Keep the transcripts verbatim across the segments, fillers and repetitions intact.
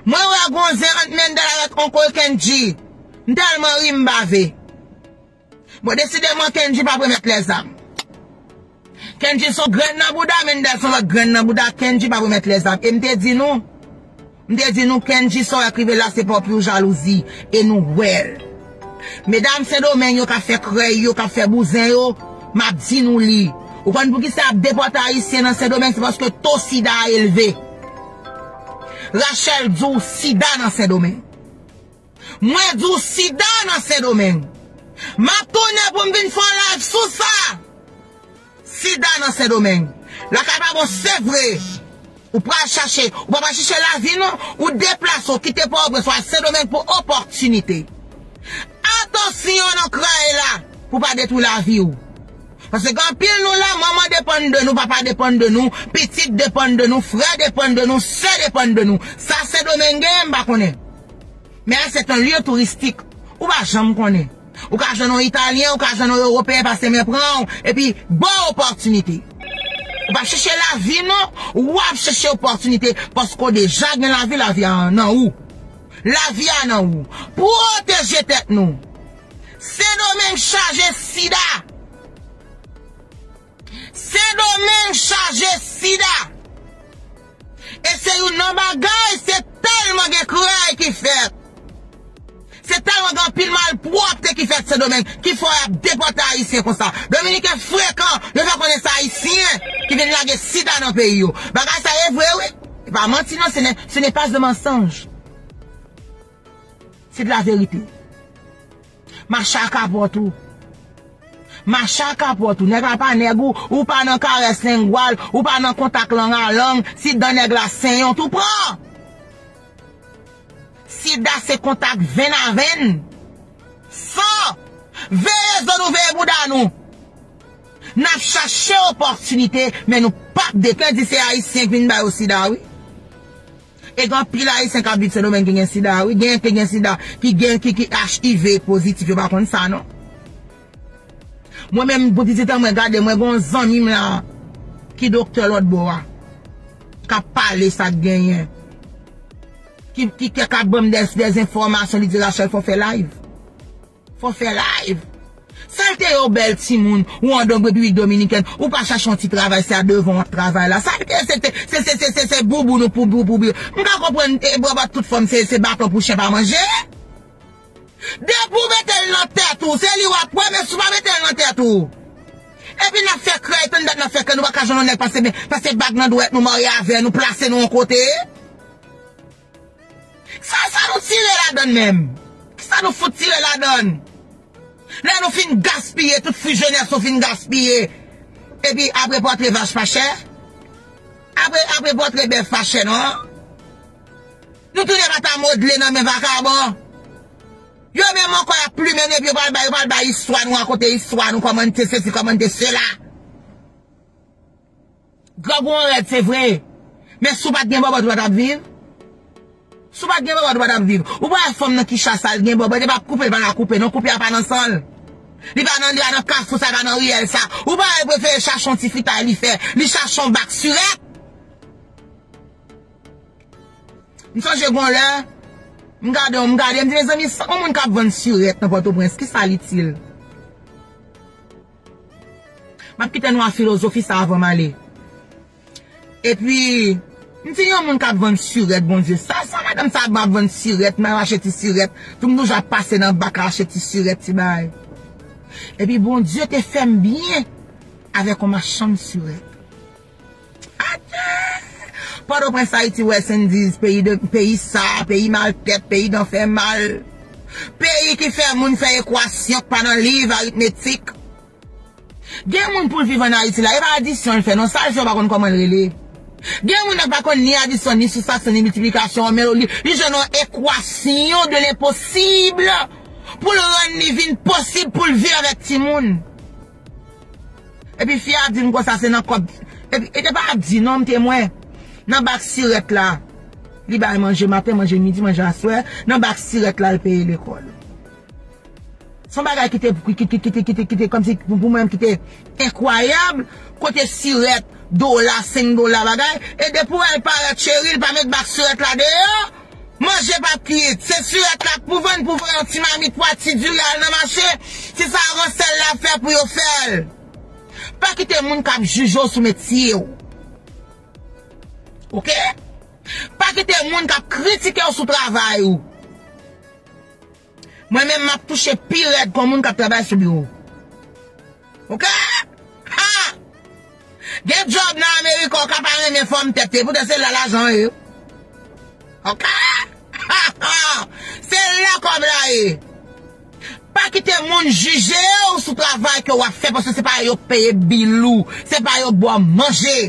Mwen wè gon zen ant Mendel avèk Onkol Kendji. M tèlman ri m bave. Bon, desideman, Kendji p ap remèt lèzam. Kendji se yon grenn nan bouda, Mendel se yon lòt grenn nan bouda, Kendji p ap remèt lèzam. E m te di nou, m te di nou, Kendji, sa w wè k rive la, se pa w pi w jalouzi. E nou wè l. Medam Sendomeng yo k ap fè krèy yo, k ap fè bouzen yo, m ap di nou li. Ou konn poukisa y ap depòte Ayisyen nan Sendomeng? Se paske to sida a elve. Rachel di w sida nan Sendomeng. Mwen di w sida nan Sendomeng. M ap tounen pou m vin fè yon live sou sa. Sida nan Sendomeng. Lakay pa bon, se vre. Ou pral chache, ou pa pral chache lavi non. Ou deplase, ou kite Pòtoprens, ou al Sendomeng pou opòtinite. Atansyon nan krèy la pou pa detwi lavi w. Paske gen anpil nou la, manman depann de nou, papa depann de nou, pitit depann de nou, frè depann de nou, sè depann de nou. Sa Sendomeng genyen, m pa konnen. Men c'est un lieu touristique. Ou pa janm konnen. Ou ka jwenn yon Italyen, ou ka jwenn yon Ewopeyen pase men pran w, epi ba w opòtinite. Ou pa chèche lavi non, w ap chèche opòtinite, paske w deja gen lavi, lavi a nan ou. Lavi a nan ou. Pwoteje tèt nou. Sendomeng chaje sida. Sendomeng chaje sida. E se youn nan bagay, se tèlman gen krèy ki fèt. Se tèlman gen anpil malpwòpte ki fèt Sendomeng, ki fè y ap depòte Ayisyen konsa. Dominiken frekan, yo fè konnen se Ayisyen ki vin lage sida nan peyi yo. Bagay sa e vre, wi. E pa manti, non, ce n'est, ce n'est pas un mensonge. C'est de la vérité. Mache a kapòt ou. Mache a kapòt ou. Nèg la pa nèg ou, ou pa nan karès lengwal, ou pa nan kontak lang a lang, si dan nèg la senyen w tou pran. Sida se kontak venn a venn. San. Veye zo nou, veye bouda nou. N ap chache opòtinite, men nou p ap depann di se Ayisyen k vin ba yo sida, wi. E gen anpil Ayisyen k ap viv Sendomeng ki gen sida, wi. Gen, ki gen sida, ki gen, ki, ki H I V pozitif, yo pa konn sa, non. Mwen menm, pou pitit an mwen, gade, mwen gen yon zanmi m la, ki doktè lòt bò a, k ap pale sa k genyen. Ki, ki, ki ap ban m des, des enfòmasyon, li di, Rachel, fò fè live. Fò fè live. Sa l te ye w bèl timoun, ou andan Repiblik Dominikèn, ou pa chache yon ti travay, se a devan w ap travay la. Sa l te ye, se te, se, se, se, se, se boubou nou pou, pou, pou, pou. M ka konprann, e, bò, bò, tout fòm, se, se baton pou chen pa manje. Depi w mete l nan tèt ou, se li w ap wè, men si w pa mete l nan tèt ou. Epi n ap fè krèy, tann dat n ap fè krèy, nou pa ka jwenn yon nèg pase, pase bag nan dwèt nou, marye avè nou, plase nou yon kote. Sa, sa nou tire ladann menm? Kisa nou fout tire ladann? Lè nou fin gaspiye, tout fwi jenès nou fin gaspiye. Epi apre pòtre vach pa chè? Apre, apre pòtre bèf pa chè, non? Nou tounen pa ta modle nan men vakabon. Yo menm ankò y ap plimen nou epi yo pral bay, yo pral bay istwa nou, rakonte istwa nou, kòman n te sesi, kòman n te sela. Grangou an rèd, se vre. Men si w pa t gen bòbòt, ou pa t ap viv. Si w pa t gen bòbòt, ou pa t ap viv. Ou pa wè fanm nan ki chas sa, l gen bòbòt, e pa koupe, l pa ka koupe, non, koupe a pa nan san l. Li pa nan, li pa nan kafou sa, li pa nan riyèl sa. Ou pa wè l prefere chache yon ti fritay li fè, li chache yon bak sirèt. M sonje gon lè, m gade, m gade, m di, mezanmi, sa, yon moun k ap vann sirèt nan Pòtoprens, kisa l itil? M ap kite nou a filozofi sa avan m ale. Epi, m di, yon moun k ap vann sirèt, Bondye, sa, sa madanm sa ap vann sirèt, m al achte ti sirèt, tou m toujou ap pase nan bak achte ti sirèt, ti bagay. Epi, Bondye te fè m byen avèk yon machann sirèt. Atè! Pòtoprens, Ayiti, West Indies, peyi de, peyi sa, peyi mal tèt, peyi dan fè mal. Peyi ki fè moun fè ekwasyon k pa nan liv aritmetik. Gen moun pou l viv ann Ayiti la, e pa adisyon l fè non, sa l fè w pa konn kòman l rele. Gen moun nan pa konn ni adisyon, ni sousmaksyon, ni miltiplikasyon, men li, li jwenn yon ekwasyon de lenposib pou l rann li vin posib pou l viv avèk timoun. Epi fi a di m konsa se nan kòb. Epi, e te pa ap di non, m te mwen. Nan bak sirèt la, li bay manje maten, manje midi, manje aswè. Nan bak sirèt la, l peye lekòl. Se yon bagay ki te, ki, ki, ki, ki te, ki te, ki te, kòmsi pou, pou mwen, ki te enkwayab. Kote sirèt, dola, senk dola, bagay. E depi w wè l parèt, cheri, l pa met bak sirèt la deyò. Se sirèt la pou vann, pou vann yon ti mamit pwa, ti diri al nan mache. Se sa ransèl la fè pou yo fè l. Pa kite moun k ap jije w sou metye w. Oke? Pa kite moun k ap kritike w sou travay ou. Mwen menm, m ap touche pi rèd kon moun k ap travay sou biwo. Oke? Ha! Gen djòb nan Amerik, ou ka pa renmen fòm tèt li, poutan se la lajan ye. Oke? Se la kòb la ye. Pa kite moun jije w sou travay ke w ap fè, paske se pa yo k peye bil ou, se pa yo k ba w manje.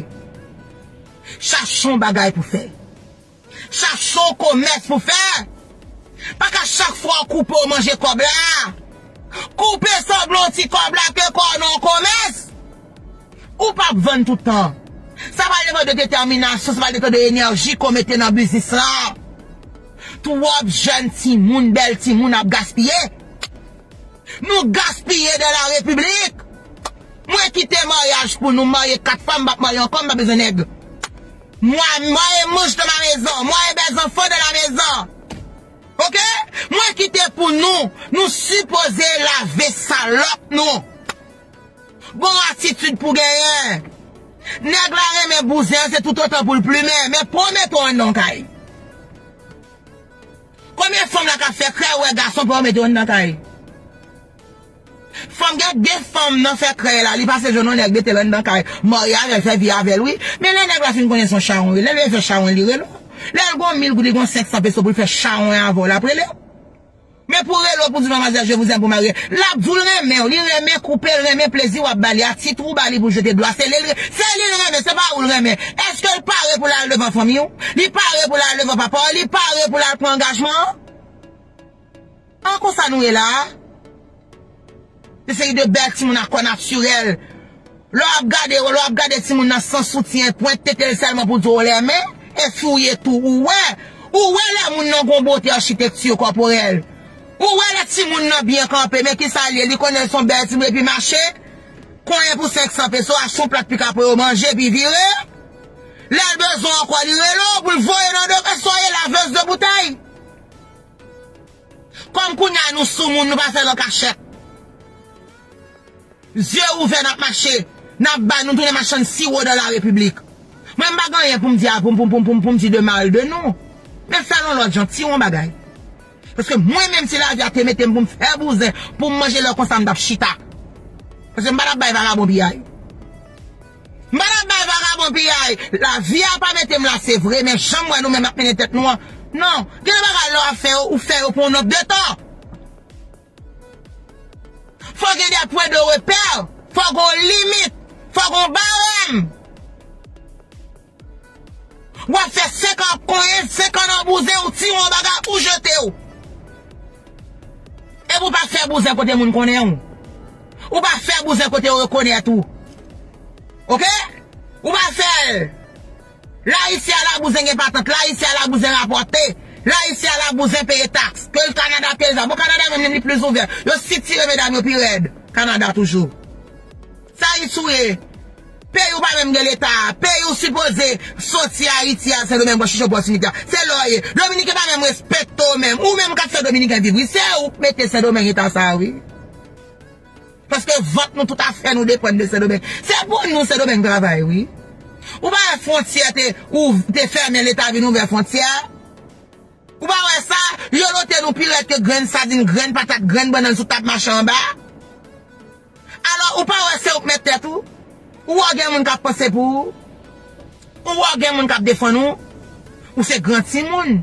Chache yon bagay pou fè. Chache yon komès pou fè. Pa ka chak fwa w koupe w manje kòb la. Koupe sanblan yon ti kòb la ke kò w nan yon komès. Ou p ap vann tout tan. Sa pral depann de detèminasyon, sa pral depann de enèji ke w mete nan biznis lan. Twòp jèn timoun, bèl timoun ap gaspiye. Nou gaspiye de la repiblik. Mwen kite maryaj pou nou, m marye kat fwa, m p ap marye ankò, m pa bezwen nèg. Moi, moi et mouche dans ma maison, moi et mes enfants dans la maison. Oke? Mwen kite pou nou, nou sipoze lave salòp nou. Gon atitid pou genyen. Nèg la renmen bouzen, se toutotan pou l plimen, men pa w mete w anndan yon kay. Konbyen fanm la k ap fè krèy wè gason pa w mete w anndan kay? Fanm gen de fanm nan fè krèy la, li pase jwenn yon nèg mete l anndan kay, marye avè l, fè vi avè l, wi. Men lè nèg la fin konnen se yon chawony, lè l vle fè chawony, li rele w. Lè l gon mil goud, li gon senk san peso pou l fè chawony avè w, l ap rele w. Men pou rele w pou di manmazèl, je vous aime, pou marye, l ap di w l renmen w, li renmen koupe, l renmen plezi w ap ba li a, ti twou w ba li pou jete dlo a, se li l, se li l renmen, se pa ou l renmen. Èske l pare pou l al devan fanmi w? Li pare pou l al devan papa w? Li pare pou l al pran angajman an? An konsa nou ye la a? Se seri de bèl timoun a kò natirèl. Lè w ap gade yo, lè w ap gade timoun nan san soutyen, pwent tete l sèlman pou di w renmen, e fi w ye tou, ou wè. Ou wè lè moun nan gon bote achitekti kòporèl. Ou wè lè timoun nan byen kanpe, men kisa l ye, li konnen l se yon bèl timoun epi mache, konyen pou senk san peso, achte yon plat pika pou yo manje epi vire. Lè l bezwen ankò, li rele w pou l voye nan do, e sa w ye, lavez de boutèy. Kòm kounye a nou sou moun, nou pa fè l an kachèt. Zye ouvè, n ap mache, n ap bay, nou tounen machann siwo dans la République. Mwen, m pa gen anyen pou m di a, pou m, pou m, pou m, pou m, pou m di de mal de nou. Men fè l yon lòt jan, tire yon bagay. Paske mwen menm, si lavi a te mete m pou m fè bouzen, pou m manje lè konsa, m t ap chita. Paske m pa t ap bay vagabon piyay. M pa t ap bay vagabon piyay. Lavi a pa mete m la, se vre, men jan m wè nou menm ap mennen tèt nou an, non. Gen de bagay lè w ap fè yo, ou fè yo pou yon nòt de tan. Fò gen de pwen de repè. Fò gen yon limit. Fò gen yon barèm. W ap fè senk an ap konyen, senk an nan bouzen, ou tire yon bagay, ou jete w. Epi w pa fè bouzen kote moun konnen w. Ou pa fè bouzen kote yo rekonèt ou. Oke? Ou pa fè l. La isi a la bouzen gen patant, la isi a la bouzen rapòte, la isi a la bouzen peye taks. Ke l Kanada, ke l sa. Bon, Kanada menm li plis ouvè. Yo sitire medam yo pi rèd. Kanada toujou. Sa Ayiti w ye? Peyi w pa menm gen leta. Peyi w sipoze soti Ayiti al Sendomeng pou chèche opòtinite a. Se la w ye. Dominiken pa menm respekte w menm. Ou menm k ap fè Dominiken viv, wi. Se ou k mete Sendomeng eta sa a, wi. Paske vant nou, tout afè nou depann de Sendomeng. Se pou nou Sendomeng travay, wi. Ou pa wè fwontyè te, ou te fèmen, leta vin ouvè fwontyè a? Ou pa wè sa? Yo lote nou pi rèd ke grenn sadin, grenn patat, grenn bannann sou tab mache anba. Alò, ou pa wè se ou k mèt tèt ou? Ou wè gen moun k ap panse pou ou? Ou wè gen moun k ap defann ou? Ou se gran timoun.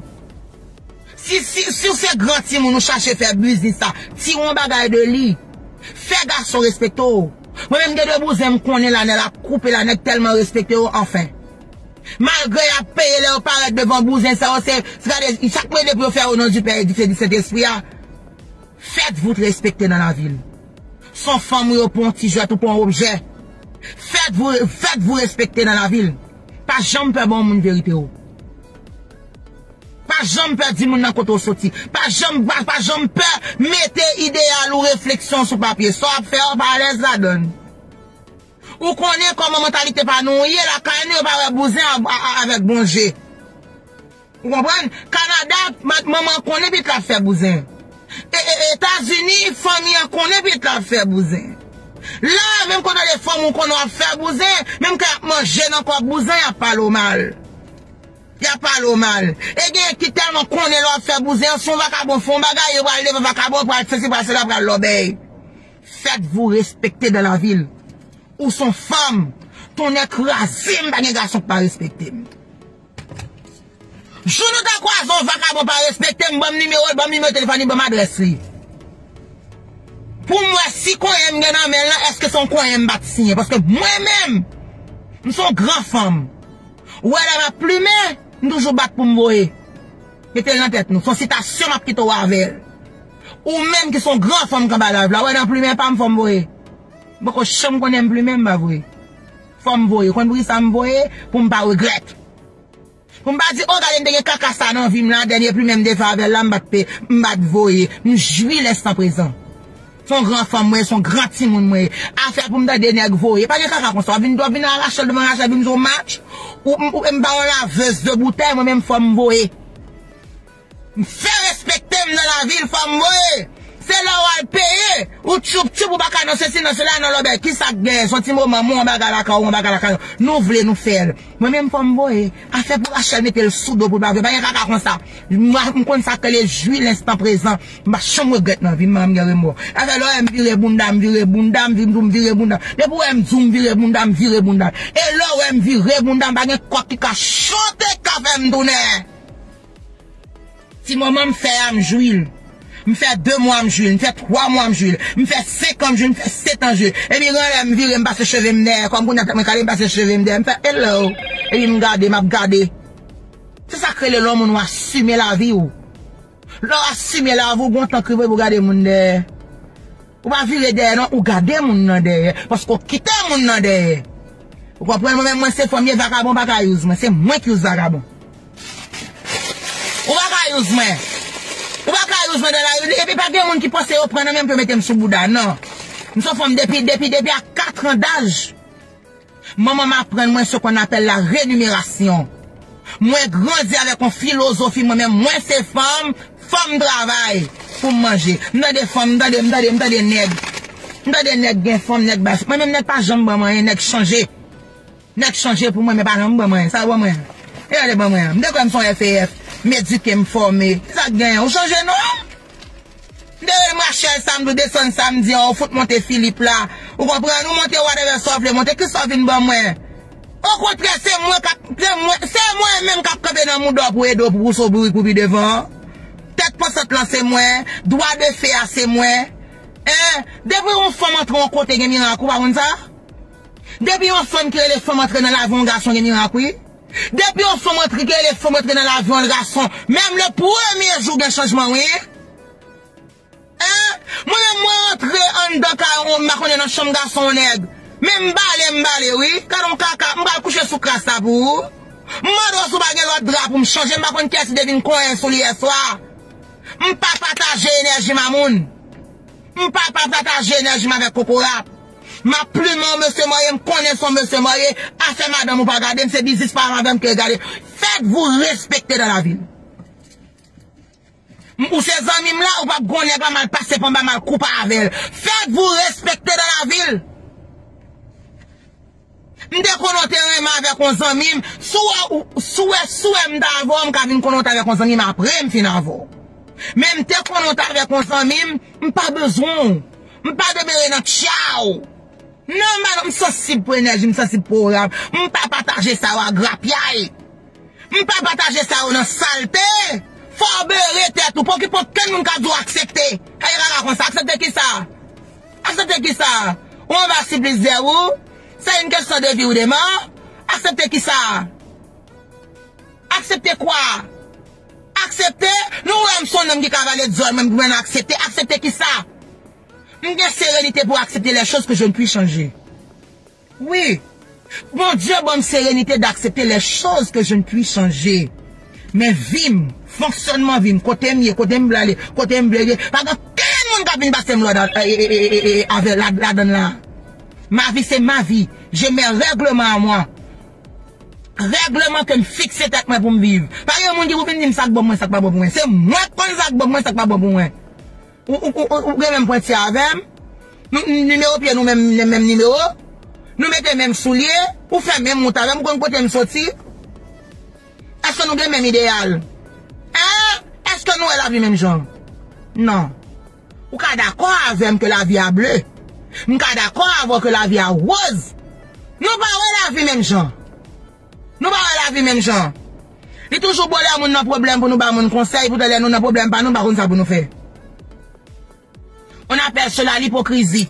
Si, si, si w se gran timoun, ou chache fè biznis la, tire yon bagay de li. Fè gason respekte w. Mwen menm gen de bouzen m konnen la, nèg la koupe la, nèg tèlman respekte yo, anfen. Malgre y ap peye lè yo parèt devan bouzen sa yo, se, se gade, chak mwen de pou yo fè yo non di Pè, di Fè, di Sentespri a. Faites-vous respecter dans la ville. Se yon fanm ou yo pou yon ti jwèt ou pou yon objè. Faites-vous, faites-vous respecter dans la ville. Pa janm pè ban yon moun verite w. Pa janm pè di moun nan kote w soti. Pa janm, pa, pa janm pè mete ideyal ou, refleksyon sou papye. Sa w ap fè a, w pa alèz ladan l. Ou konnen kòman mantalite pa nou ye, lakay nou yo pa wè bouzen a, a, a, avèk bon je. Ou konprann? Kanada, m a Manman konnen pitit la ap fè bouzen. E, e, Etazini, fanmi an konnen pitit la ap fè bouzen. La, menm kote de fanm ou konnen w ap fè bouzen, menm ke y ap manje nan kòb bouzen, y ap pale w mal. Y ap pale w mal. E gen ki tèlman konnen lè w ap fè bouzen an, si yon vakabon fè yon bagay, yo pral leve vakabon, pral sesi, pral sela, pral lòbèy. Faites-vous respecter dans la ville. Ou se yon fanm. Tonnè kraze m, pa gen gason ki pa respekte m. Jou nou ta kwaze yon vakabon pa respekte m, ban m nimewo l, ban m nimewo telefòn li, ban m adrès li. Pou m wè si konyen m gen nan men l lan, èske se yon konyen m pa t siyen. Paske mwen menm, m se yon gran fanm. Ou wè lè m ap plimen, m toujou bat pou m voye. Mete l nan tèt nou. Se yon sitasyon m ap kite w avè l. Ou menm ki se yon gran fanm k anba live la, ou wè nan plimen pa m, fò m voye. M poko janm konnen m plimen, m pa voye. Fò m voye. Konn poukisa m voye? Pou m pa regrèt. Pou m pa di, o, gade, m te gen kaka sa nan vi m la, dènye plimen m te fè avè l la, m pa t pe, m pa t voye. M jwi lenstan prezan. Se yon gran fanm mwen ye, se yon gran timoun mwen ye. Afè pou m tande nèg voye. Pa gen kaka konsa. W ap vin, w ap vin arache l devan Rachel, vin jwe yon match. Ou, ou, m pa yon lavez de boutèy, mwen menm fò m voye. M fè respekte m nan lavil, fò m voye. Se lè w al peye, ou tchoup tchoup, ou pa ka nan sesi, nan sela, nan lòbèy. Kisa k genyen? Se yon ti moman, m wè yon bagay lakay ou, yon bagay lakay ou. Nou vle, nou fè l. Mwen menm fò m voye. Afè pou Rachel mete l sou do pou l pa voye. Pa gen kaka konsa. M, m konn sa k rele jwi lenstan prezan. M pa janm regrèt nan vi m, m gen remò. Afè lè w wè m vire bounda, m vire bounda, m vire, m vire bounda. Depi w wè m di w m vire bounda, m vire bounda. E lè w wè m vire bounda, m pa gen kòk ki ka chote k ka fè m tounen. Ti moman m fè a, m jwi l. M fè de mwa, m jwi l. M fè twa mwa, m jwi l. M fè senk an, m jwi l. M fè sèt an, m jwi l. Epi, gen lè m vire, m pase cheve m dèyè. Kòm kounye a, mwen kale, m pase cheve m dèyè. M fè, "Hello." Epi, m gade, m ap gade. Se sa k rele lè yon moun ou asime lavi w. Lè w asime lavi w, gen yon tan k rive pou w gade moun dèyè. Ou pa vire dèyè non, ou gade moun nan dèyè. Paske w kite moun nan dèyè. Ou konprann? Mwen menm, mwen se fanm ye, vakabon pa ka use mwen. Se mwen ki use vakabon. Ou pa ka use mwen. Ou pa ka use mwen nan lari. Epi pa gen moun ki panse yo pran nan men m pou yo mete m sou bouda, non. M se yon fanm depi, depi, depi a kat an daj. Manman m aprann mwen ce qu'on appelle la rémunération. Mwen grandi avèk yon filozofi, mwen menm, mwen se fanm, fò m travay pou m manje. M tande fanm, m tande, m tande, m tande nèg. M tande nèg gen fanm, nèg ba. Mwen menm, nèg pa janm ban m anyen, nèg chanje. Nèg chanje pou mwen, men pa janm ban m anyen. Sa yo ban mwen? E yo te ban mwen an. M te kwè m se yon F A F. M edike, m fòme. Sa k genyen? Ou chanje non? M te rele Rachel samdi, w desann samdi an, ou fout monte Filip la. Ou konprann? Ou monte whatever sa w vle monte, kisa w vin ban mwen? Okontrè, se mwen k ap, se mwen, se mwen menm k ap kanpe nan mouda w pou ede w pou pouse w bourik pou pi devan an. Tèt pansant lan se mwen, dwa de fe a se mwen. Hein? Depi yon fanm antre yon kote gen mirak, ou pa konn sa? Depi yon fanm ki rele fanm antre nan lavi yon gason gen mirak, wi. Depi yon fanm antre, ki rele fanm antre nan lavi yon gason, menm le premye jou gen chanjman, wi. Hein? Mwen menm, mwen antre anndan kay yon, m pa konnen nan chanm gason yon nèg. Men m bale, m bale, wi. Gade yon kaka, m pral kouche sou kras la pou ou. M mande w si w pa gen lòt dra pou m chanje, m pa konn kiyès ki te vin konyen sou li yèswa. M pa pataje enèji mamoun. M pa, pa pataje enèji m avèk kokorat. M ap plimen yon mesye marye, m konnen se yon mesye marye, afè madanm ou pa gade m, se biznis pa avè m ke gade. Faites-vous respecter dans la ville. M, ou se zanmi m la, ou p ap gon nèg la m al pase pa anba m al koupe avè l. Faites-vous respecter dans la ville. M te konnen w te renmen avèk yon zanmi m. Si w wè, si w wè, si w wè m t avè w, m ka vin konnen w t avèk yon zanmi m apre m fin avè w. Men m te konnen w t avèk yon zanmi m, m pa bezwen w. M pa demere nan tcha w. Non, m pa, m sansib pou enèji, m sansib pou ora. M pa pataje sa yo a grapyay. M pa pataje sa yo nan salte. Fò w bere tèt ou. Pa okipe okenn moun k ap di w aksepte. Kay kaka konsa. Aksepte kisa? Aksepte kisa? Ou anba siplis dèyè ou? C'est une question de vie ou de mort? Aksepte kisa? Aksepte kwa? Aksepte? Nou wè m se yon nonm ki ka pale dyòl, mwen, mwen aksepte. Aksepte kisa? M gen serenite pou aksepte les choses que je ne puis changer. Wi. Bondye ban m serenite d'aksepte les choses que je ne puis changer. Men vi m, fonksyònman vi m, kote m ye, kote m vle ale, kote m vle ye, pa gen okenn moun k ap vin pase m lòd a, e, e, e, e, e, avè la, ladann la. Ma vie, c'est ma vie. J'ai mes règlements à moi. Règleman ke m fikse tèt mwen pou m viv. Pa gen moun ki pou vin di m sa k bon pou mwen, sa k pa bon pou mwen. Se mwen k konn sa k bon pou mwen, sa k pa bon pou mwen. Ou, ou, ou, ou, ou gen menm pwenti avè m? Nou, nimewo pye nou menm, menm nimewo? Nou mete menm soulye? Ou fè menm wout avè m? Ou konn kote m soti? Èske nou gen menm ideyal? Hein? Èske nou wè lavi menm jan? Non. Ou ka dakò avè m ke lavi a ble. M ka dakò avè w ke lavi a woz. Nou pa wè lavi menm jan. Nou pa wè lavi menm jan. Li toujou bon lè moun nan pwoblèm pou nou ba moun konsèy, poutan lè nou nan pwoblèm pa nou, nou pa konn sa pou nou fè. On appelle cela l'hypocrisie.